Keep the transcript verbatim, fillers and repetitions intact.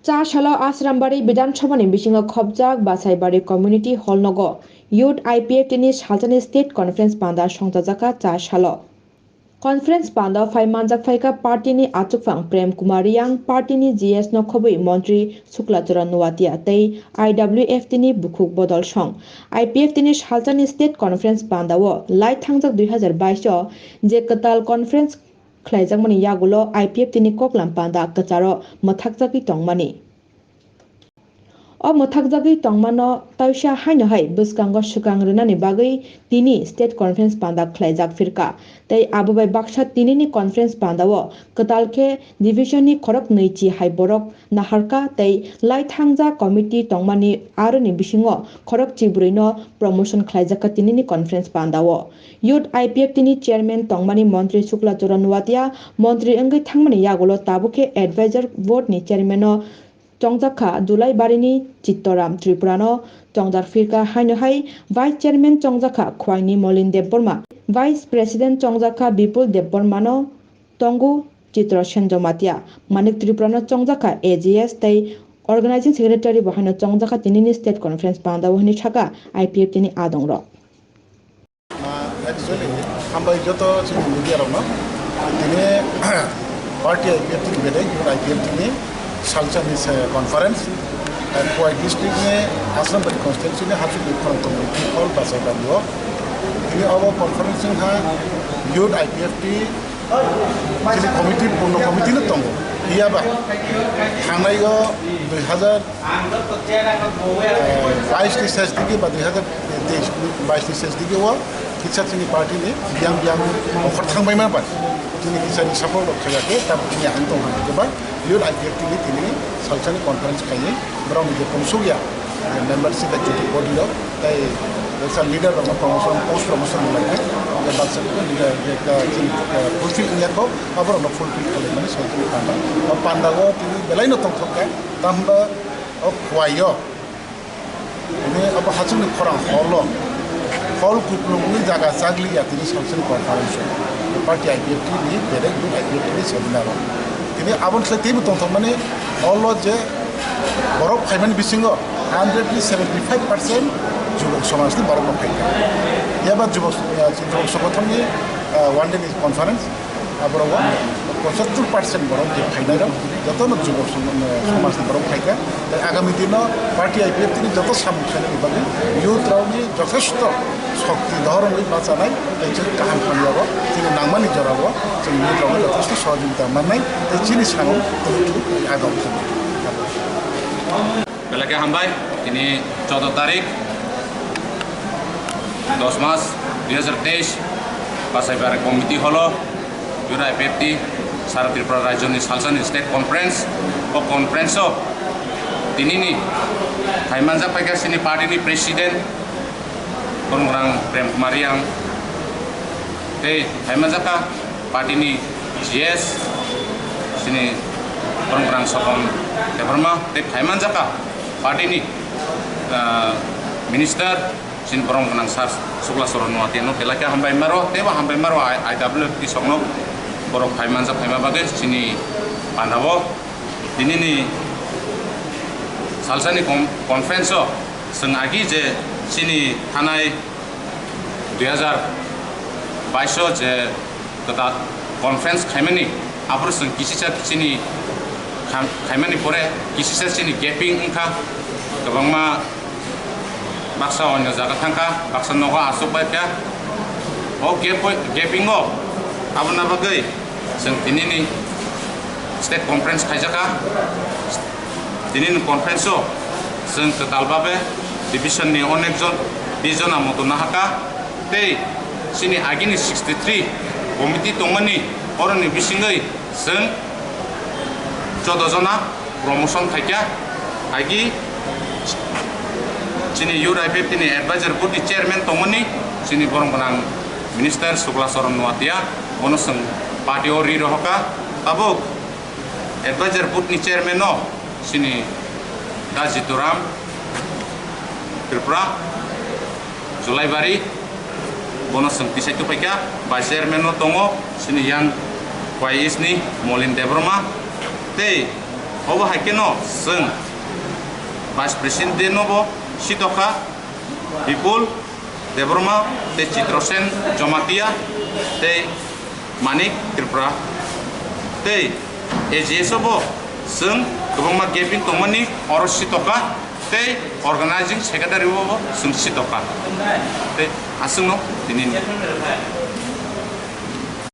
Chasalo Asrambari Bidhan Sabhani bisingo khopjak Basaibari Community Hall nogo Youth I P F T ni salsani State Conference panda songchajakha Chasalo. Conference panda phai manjak phaikha party ni achukphang Prem Kumar Riyang, party ni G S no khobwi montri Sukla Charan Noatia tei I W F T ni bukhuk Bodol Song. I P F T ni salsani State Conference panda o lai thangjak dui hazar bais o je kwtal conference khlaijakmani yagulo I P F T ni koklam panda kwcharo mwthakjagwi tongmani. O mwthakjagwi tongmano taisa haino hai bwskango swkang rwnani bagwi tini State Conference panda khlaijak phirkha. Tei abo bai baksa tinini conference panda o kwtal khe division ni khorok nwi chi hai borok naharkha tei lai thangjak committee tongmani aroni bisingo khorok chi brwi no promotion khlaijakha tinini conference panda o. Youth I P F T ni chairman tongmani montri Sukla Charan Noatia montri wngwi thangmani yagulo tabuk khe advisor board ni chairman o chongjakha Dulaibarini Chittoram Tripurano chongjak phirkha haino hai vice chairman chongjakha Khwaini Molin Debbarma, vice president chongjakha Bipul Debbarmano tongo Chitra Sen Jamatia, Manik Tripurano chongjakha A G S tei organizing secretary bo haino chongjakha tinini state conference panda o hwnwi sakha I P F T ni adongrok. Ah, actually, hambai joto chini media rokno. Tini party I P F T ni bedai, I P F T ni salsa ni se conference. Eh, Khowai district ni Asrambari constituency ni Hachukwi Khorang community hall Basaibari o. Tini abo conference wngkha youth I P F T chini committee, purno committee no tongo. Iyaba thangnai o dui hazar bais ni ses digi ba dui hazar teis bais ni ses digi o kisa chini party ni biyang biyang offer thangbai ma ba chini kisa ni support rok khaya khe tabuk chini ang tong hwn khe ba youth I P F T ni tini salsa ni conference khaini borok ni je pungsuk ya membership executive body rok tei baksa leader rok no promotion post promotion rwlai khe baksa leader chini fulfill wngya kho aborok no fulfill khlai mani salsa ni panda o panda o tini belai no tongthok kha tamhinba o Khowai o. Tini abo hachukni khorang hall o, hall kuplungni jaga chagli ya tini salsa ni conference o. Party I P F T ni berek duk I P F T ni seminar o. Tini aboni slai teibo tongthokmani hall o je borok phaimani bisingo hundred ni seventy five percent jubok somaj ni borok no phaikha. Yaba jubok, eh, jubok songothon ni, eh, one day ni conference. Aborok o pochattor percent borok je phainai rok joto no jubo som-, somaj ni borok phaikha. Tei agami dino party I P F T ni joto samung khainani bagwi youth rok ni jotheshto shokti dohor wngwi bachanai tei chwng kaham hamya o chini nangmani jora o chwng youth rok no jotheshto sohojogita mannai tei chini samung tei agam thangwi. Belai khe hambai, tini choudo tarik, dos mas, dui hazar teis, Basaibari Community Hall o Youth I P F T Sara Tripura Rajyoni Salsani State Conference, o conference o tinini phaimanjak paikha chini party ni president, Boromgwnang Prem Kumar Riyang, tei phaimanjak kha party ni G S, chini Boromgwnang Sopon Debbarma, tei phaimanjak kha party ni, ah, minister, chini Boromgwnang Sir Sukla Charan Noatia no belai khe hambai maro, tei bo hambai maro I W F T sokno borok phaimanjak phaima bagwi chini panda o. Tinini salsani con-, conference o chwng agi je chini thanai dui hazar bais o je kwtal conference khaimani, aphuru chwng kisisa chini kham-, khaimani pore kisisa chini gaping wngkha, kwbangma baksa onyo jaga thangkha, baksa nogo achuk bai kha. O gap-, gaping o aboni bagwi chwng tinini state conference khaijakha. Tinini conference o chwng kwtal babe division ni onek jon, bis jona moto nahaka tei chini agini sixty three committee tongmani oroni bisingwi chwng choudo jona promotion khaikha. Agi chini U R I P F T ni advisor board ni chairman tongmani chini Boromgwnang minister Sukla Charan Noatia, bono chwng party o ri rohorkha. Tabuk advisor board ni chairman no chini Da Jituram Tripura, Julaibari, bono chwng tisai tubui kha, vice chairman no tongo chini yang Y S ni Molin Debbarma, tei Obo hai kheno chwng Vice President no bo sitokha, Bipul Debbarma tei Chitrasen Jamatia tei Manik Tripura tei A G S o bo chwng kwbangma gaping tongmani oro sitokha tei Organizing Secretary o bo chwng sitokha tei aswkno tini